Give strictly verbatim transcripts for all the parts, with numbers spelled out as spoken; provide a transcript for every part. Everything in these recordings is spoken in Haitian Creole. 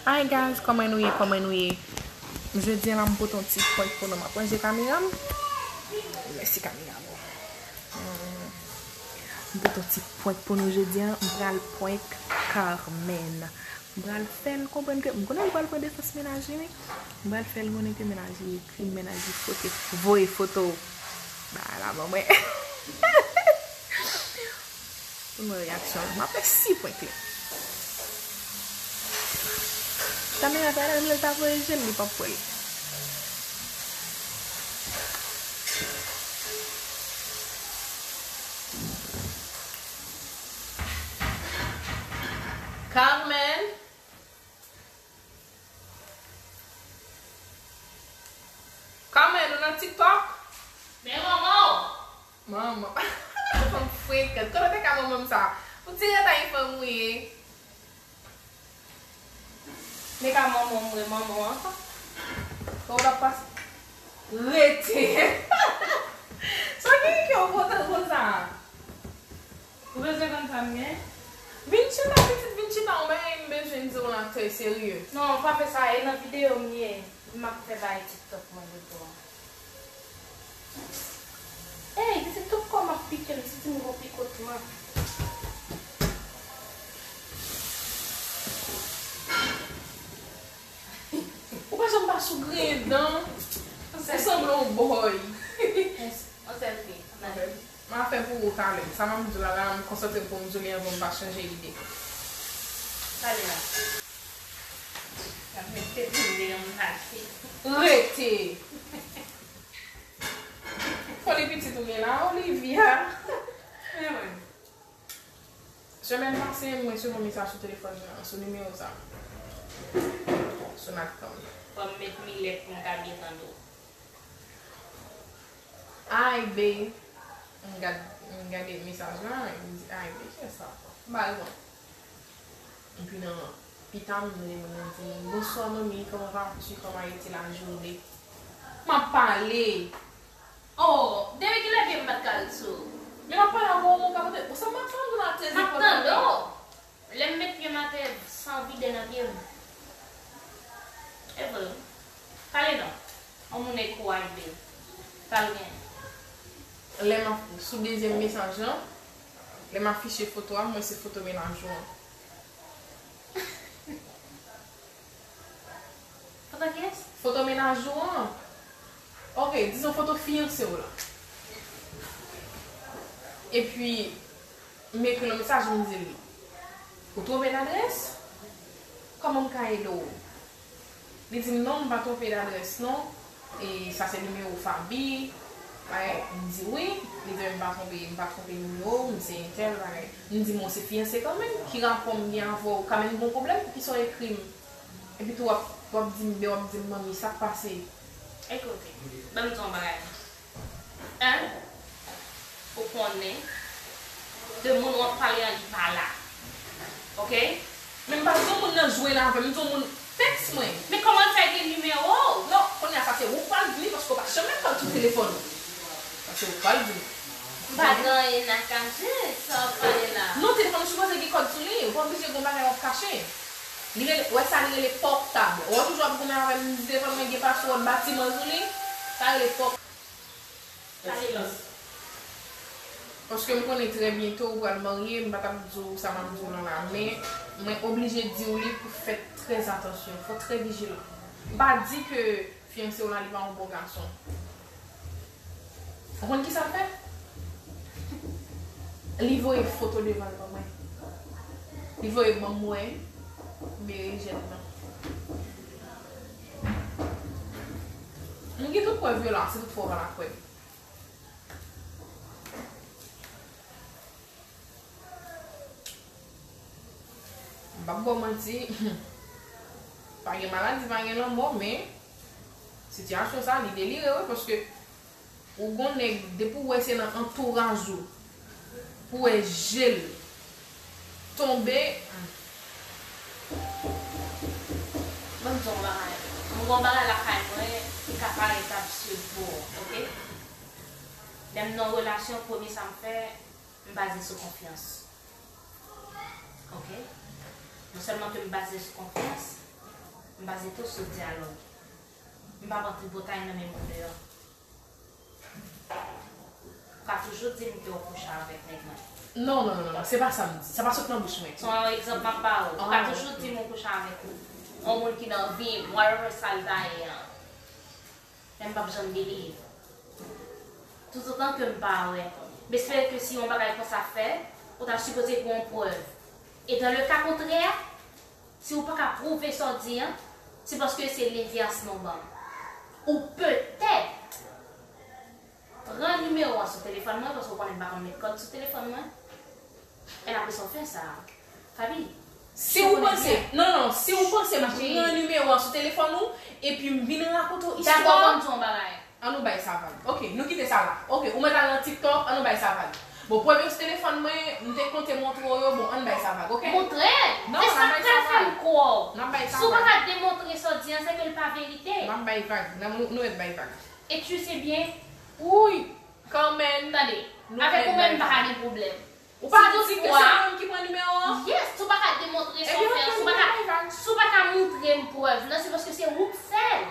Hi guys, kòman nou ye? Kòman nou ye? Jodi a la, m pote yon ti prank pou nou. M ap ranje kamera m. Mèsi kamera m. Hmm. M pote yon ti prank pou nou jodi a. M pral prank Carmen. M pral fè l konprann ke m konnen l pral pran defans menaj li, wi. M pral fè l konnen ke menaj li ekri m, menaj li foto, voye foto bagay la ban mwen. Pou n wè reyaksyon l. M ap fè si prank li. Kamera sa la, menm lè l ta voye je l, li p ap wè l. Carmen! Carmen, ou nan TikTok? Men manman w! Manman. Fanm frekan. Kote w te ka manman m sa? Ou ti retay fanm ou ye. Li ka manman w, mwen manman w ankò. Kòman w t ap pase? Rete. Sa ki ke w kontan konsa? Ou bezwen konn sa m gen? Vin chita, pitit, vin chita. Yon bagay m bezwen di w la trè serye. Non, pa fè sa. E nan videyo m ye. M ap fè bagay TikTok mwen de bò. Ey, se tout kò m ap pike m, si ti m gon pikotman. Ou pa janm pa sou griyen dan. Ou sanble yon bòy. On sèl fi. Ok. M a fè pou ou talè. Sa m ap di w la, la, m konsantre pou m di w li anvan m pa chanje ide. Talè la. Rete! Foli pitit ou gen la, Olivia. Men mwen. Semèn pase, m resevwa yon mesaj sou telefòn nan, sou nimewo sa. Sou Natcom. Fò m met milèt pou m ka byen tande w. Ay, be. M gad, m gade mesaj la, m di, ay, be, kiyès sa ankò? M pa reponn. Epi nan pita m, m rele moun nan, m di, "Bonsoir, mamie, comment vas-tu? Comment a été la journée?" M ap pale. Oh, depi kilè pye m pa t ka al sou? Men m ap pale avè w, ou ka pote. Sa m ap fè, moun nan trè enpòtan. M ap tande w. Lè m met pye m atè, san vide nan pye m. E vre wi. Pale non. On moun ekri w a ide. Sa l gen? Lè m ap, sou dezyèm mesaj lan, lè m afiche foto a, m wè se foto menaj ou an. Foto kiyès? Foto menaj ou an. Ok, dizon foto fiyanse w la. Epi, m ekri l yon mesaj, m di l, "Ou twonpe ladrès? Kòman m ka ede w?" Li di m, "Non, m pa twonpe ladrès, non. E sa se nimewo Faby." Bagay, m di, "Wi." Li di, "M pa twonpe, m pa twonpe nimewo, m se entèl, bagay." M di, "Bon, se fiyanse kanmenm, ki rapò m gen avè w? Kanmenm gon pwoblèm, poukisa w ekri m?" Epi tou w ap, w ap di m, w ap di m, "Manmi, sa k pase?" Ekoute, ban m di w yon bagay. Hein? Ou konnen, de moun w ap pale an, li pa la. Ok? Men m pa t gen moun nan jwe la avè m, m t gen moun tèks mwen. Men kòman l fè gen nimewo w? Non, kounye a sa se ou k pral di li, paske w pa janm menm pale sou telefòn ou. Sa se ou k pral di li. M pa gen anyen nan kache, sa w ap pale la. Non, telefòn ou sipoze gen kòd sou li, ou pa oblije gen yon bagay w ap kache. Li rele, wè sa li rele pòtab. Ou wè toujou ap goumen avè m, m di telefòn mwen gen paswòd batiman sou li. Sa rele pòtab. Paske m konnen trè byento ou pral marye, m pa t ap di w sa m ap di w lan la, men mwen oblije di w li pou fè trè atansyon, fò trè vijilan. M pa di ke fiyanse w la li pa yon bon gason. Ou konn kisa l fè? Li voye foto devan l ban mwen. Li voye ban mwen berejèn nan. M gen tout prèv yo la, se tout fwa w pa la kwè m. M p ap ba w manti, pa gen maladi, pa gen lanmò, men sitiyasyon sa, li delire, wi, paske ou gon nèg, depi w wè se nan antouraj ou, pou w wè je l tonbe. Ban m di w yon bagay. Mwen gen yon bagay lakay mwen ki ka parèt absid pou w, ok? Lè m nan relasyon, premye sa m fè, m baze sou konfyans. Ok? Non sèlman ke m baze sou konfyans, M baze tout sou dyalòg. M p ap antre bòtay nan men moun deyò. Ou ka toujou di m ke w kouche avèk nèg mwen. Non, non, non, non, se pa sa m di. Sa pa sot nan bouch mwen. Se yon egzanp m ap ba ou. Ou ka toujou di m ou kouche avèk yon moun ki nan vi m, whatever sa l ta ye an. Men m p ap janm believe. Toutotan ke m pa wè. M espere ke si yon bagay konsa fèt, ou ta sipoze gen yon prèv. E dans le cas contraire, si ou pa ka pwouve sa w di an, se paske se lenvès non ban m. Ou petèt pran nimewo an sou telefòn mwen, paske ou konnen m pa konn met kòd sou telefòn mwen. E apre sa w fè sa, Faby, si ou panse, non, non, si ou panse m pran nimewo an sou telefòn ou, epi m vin rakonte w istwa. Dakò, ban m di w yon bagay. An nou bay sa vag. Ok, nou kite sa la. Ok, ou mèt al nan TikTok, an nou bay sa vag. Bon, prèv yo sou telefòn mwen, m te konte montre w yo, bon, an bay sa vag, ok? Montre! Non, se sa k pral fè m kwè w. N ap bay sa vag. Si w pa ka demontre sa w di an, se ke l pa verite. N ap bay vag. N ap, nou, nou mèt bay vag. E tu sais bien. Wi, kanmenm. Tande, avèk ou menm m pa ka gen pwoblèm. Ou pa di ke se mwen menm ki pran nimewo an? Yes, si w pa ka demontre sa w fè an, si w pa ka, si w pa ka montre m prèv lan, se paske se ou k fè l.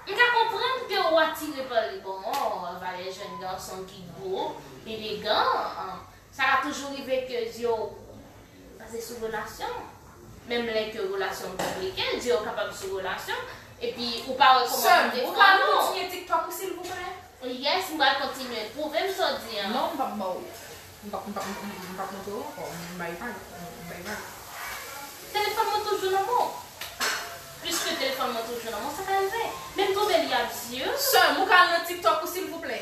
M ka konprann ke ou atire pa li. Bon, oh, valè jèn gason ki gwo, elegan, sa ka toujou rive ke zye w baze sou relasyon. Menm lè ke relasyon konplike, zye w kapab sou relasyon, epi ou pa wè kòman pou defann ou. Sè m, ou ka kontinye TikTok ou, silvouplè? Yes, m pral kontinye. Pwouve m sa w di an. Non, m p ap ba w. M p ap, m p ap, m p ap montre w ankò. M bay vag. M bay vag. Telefòn mwen toujou nan men w. Piske telefòn mwen toujou nan men w, sa ka rive. Men m twouve li absurd. Sè m, ou ka al nan TikTok ou, silvouplè?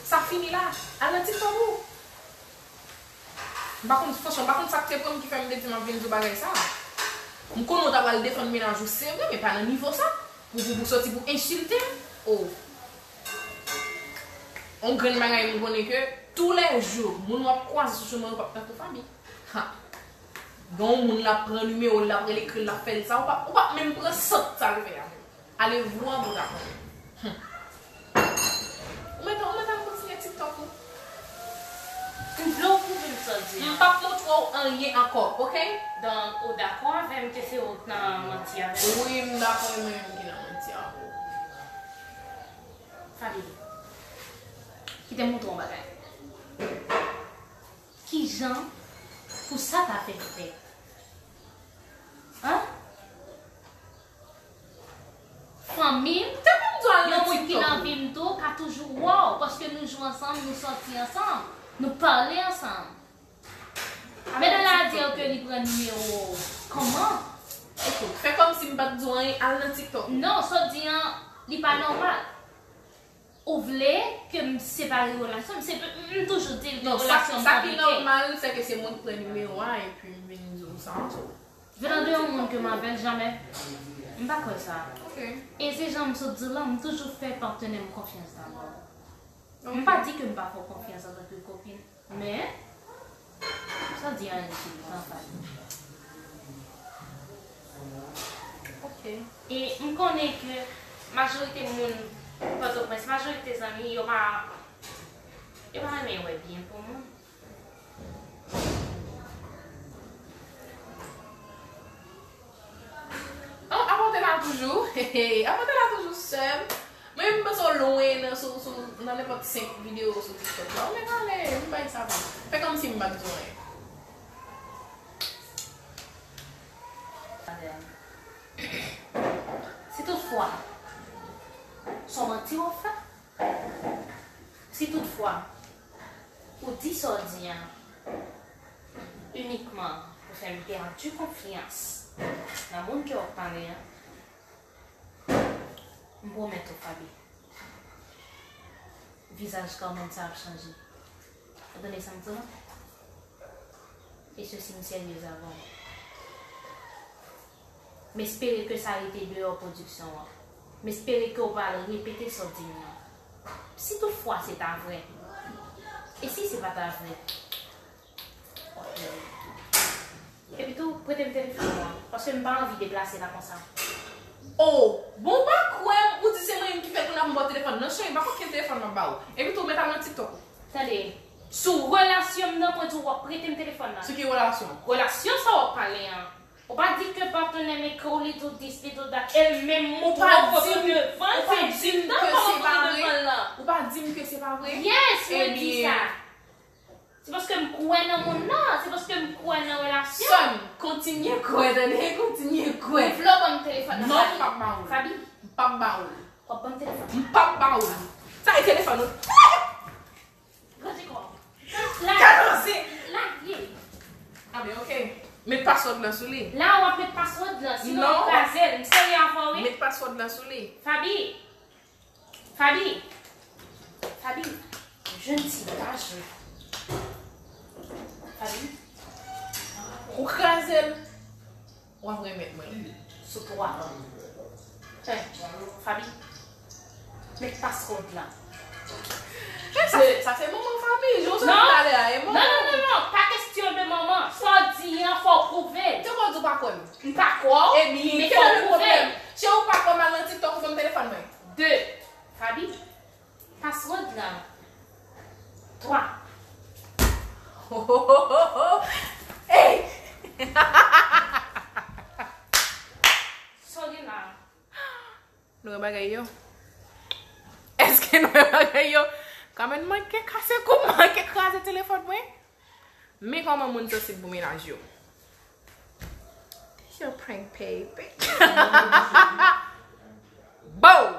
Sa fini la. Al nan TikTok ou. M pa konn, franchman, m pa konn sa k te pran m ki fè m te di m ap vin di w bagay sa. M konnen w ta pral defann mennaj ou, se vre, men pa nan nivo sa. Pou, pou, pou soti pou ensilte m. Oh. On grenn bagay m konnen ke toulèjou, moun w ap kwaze sou chemen w p ap tankou Faby. Ha. Gen yon moun l ap pran nimewo l, l ap rele, ekri l, l ap fè l sa, ou p ap, ou p ap menm pran sant sa l fè a menm. Alevwa bout a kòb. Hum. Ou mèt, ou mèt al kontinye TikTok ou. M vle w pwouve m sa w di an. M p ap montre w anyen ankò, ok? Donk, ou dakò avè m ke se ou k nan manti avè m? Wi, m dakò, e mwen menm ki nan manti avè w. Faby, kite m montre w yon bagay. Kijan pou sa ta fè fèt? Hein? Fanmi m, yon moun ki nan vi m tou ka toujou wè w, paske nou jwe ansanm, nou sòti ansanm, nou pale ansanm. Men nan la di ke li pran nimewo w. Kòman? Ekout, fè kòmsi m pa t di w anyen, al nan TikTok. Non, sa w di an, li pa nòmal. Ou vle ke m separe relasyon? M sepa-, m toujou di l ke relasyon m konplike. Non, sa, sa ki nòmal, se ke se mwen ki pran nimewo a epi m vin di w sa. Venant de yon moun ke m avè l, jamè. M pa kwè sa. Ok. E se jan m sot di w la, m toujou fè patnè m konfyans dabò. Ok. M pa di ke m pa fè w konfyans antanke kopin. Men, sa di anyen sou li, sa fè. Ok. E m konnen ke majorite moun Pòtoprens, majorite zanmi, yo pa, yo pa renmen wè byen pou moun. Oh, apòte la toujou. Apòte la toujou, sè m. Mwen, m panse w lwen nan, sou, sou, nan nenpòt senk videyo sou TikTok la. Ou mèt ale, m bay sa vag. Fè kòmsi m pa t di w anyen. Si toutfwa, se yon manti w ap fè, si toutfwa, ou di sa w di an inikman pou fè m pèdi konfyans nan moun ke w ap pale an, m pwomèt ou, Faby, vizaj Carmen sa ap chanje. Ou tande sa m di w la? E sesi m seryez avè w. M espere ke sa rete deyò pwodiksyon an. M espere ke w pa al repete sa w di m nan. Si toutfwa se ta vre. E si se pa ta vre? Epitou, prete m telefòn ou an, paske m pa anvi deplase la konsa. Oh, bon, w pa kwè m, ou di se mwen menm ki fè l, kounye a m ba w telefòn nan, cheri, m pa konn ki telefòn m ap ba w. Epitou, ou mèt al nan TikTok ou. Tande, sou relasyon m nan, mwen di w w ap prete m telefòn nan. Sou ki relasyon? Relasyon sa w ap pale an. Ou pa di ke W ap tounen men kou li tou dis, li tou dat. E l menm mouton pa di m, devan, ou pa di m ke se pa vre. Ou pa di m ke se pa vre. Yes, mwen di sa. Se paske m kwè nan moun nan, se paske m kwè nan relasyon. Sè m, kontinye kwè, tande, kontinye kwè. Ou vle w ban m telefòn nan, non, Fabi? M p ap ba ou l. Fabi? M p ap ba ou l. W ap ban m telefòn? M p ap ba ou l. Sa e telefòn ou? Grandi kò. Lage. Lage. A ben, ok. Met password lan sou li. La, w ap met password lan, sinon w kraze l. M serye avè w, wi. Met password lan sou li. Fabi. Fabi. Fabi. Jwenn ti paj la. Fabi. Ou kraze l. W ap remèt mwen. Sou twa. Hey, Fabi. Met password lan. Sa se, sa se manman Fabi. Jan w sot pale a, e manman. Non, non, non, non. Pa kesyon de manman. Sa w di an, fò w pwouve l. Te konn di w pa kwè m. M pa kwè w, men fò w pwouve l. Ebyen, kèl e le pwoblèm? Se ou pa kwè m, al nan TikTok ou ban m telefòn mwen. De. Fabi. Password lan. Twa. Hey! Sa w gen la? Nou wè bagay yo? Èske nou wè bagay yo? Carmen manke kase kou, manke kraze telefòn mwen. Men kòman moun sansib pou mennaj yo. This your prank, baby. Bow!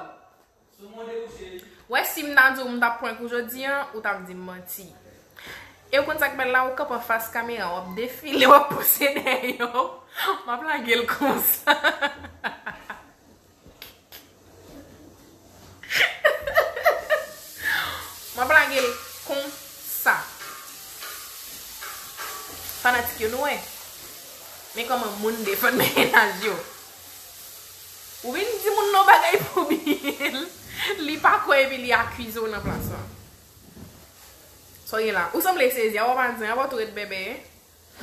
Wè, si m ta di w m t ap prank ou jodi a, ou t ap di m manti. E w konn sa k bèl la, ou kanpe anfas kamera, w ap defile, w ap pouse dèyè w. M ap lage l konsa. M ap lage l konsa. Fanatik yo, nou wè. Men kòman moun defann mennaj yo. Ou vin di moun nan bagay pou byen. Li pa kwè epi li akize w nan plas la. Sa w gen la? Ou sanble sezi, a w pa di, a w tou ret bèbè.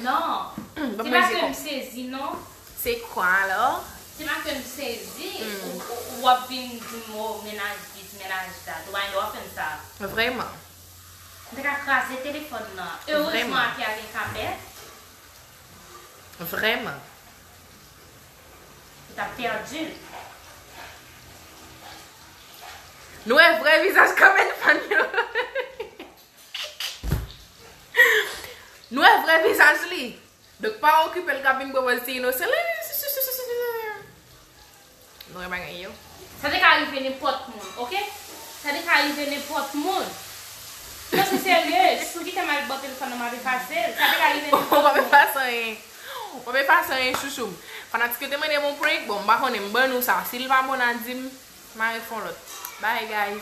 Non. Se pa ke m sezi, non. Se kwa, alò? Se pa ke m sezi, ou, ou, w ap vin di m, o, mennaj dis, mennaj dat. Ou pa gen dwa fè m sa. Vrèman. M te ka kraze telefòn nan. Erezman, vrèman, ake a gen kapèt. Vrèman. Ou t ap pèdi l. Nou wè vrè vizaj Carmen fan yo. Nou wè vrè vizaj li. Donk, pa okipe l k ap vin pran pòz ti inosan. Nou wè bagay yo. Sa te ka rive nenpòt moun, oke? Sa te ka rive nenpòt moun. Non, se serye. Si w kite m al ban telefòn nan, m ap efase l. Sa te ka rive nenpòt moun. W ap efase anyen. W ap efase anyen, chouchou m. Fanatik yo te mande m yon prank. Bon, m pa konnen, m ban nou sa. Si l pa bon, n a di m, mare fon lòt. Bye, guys.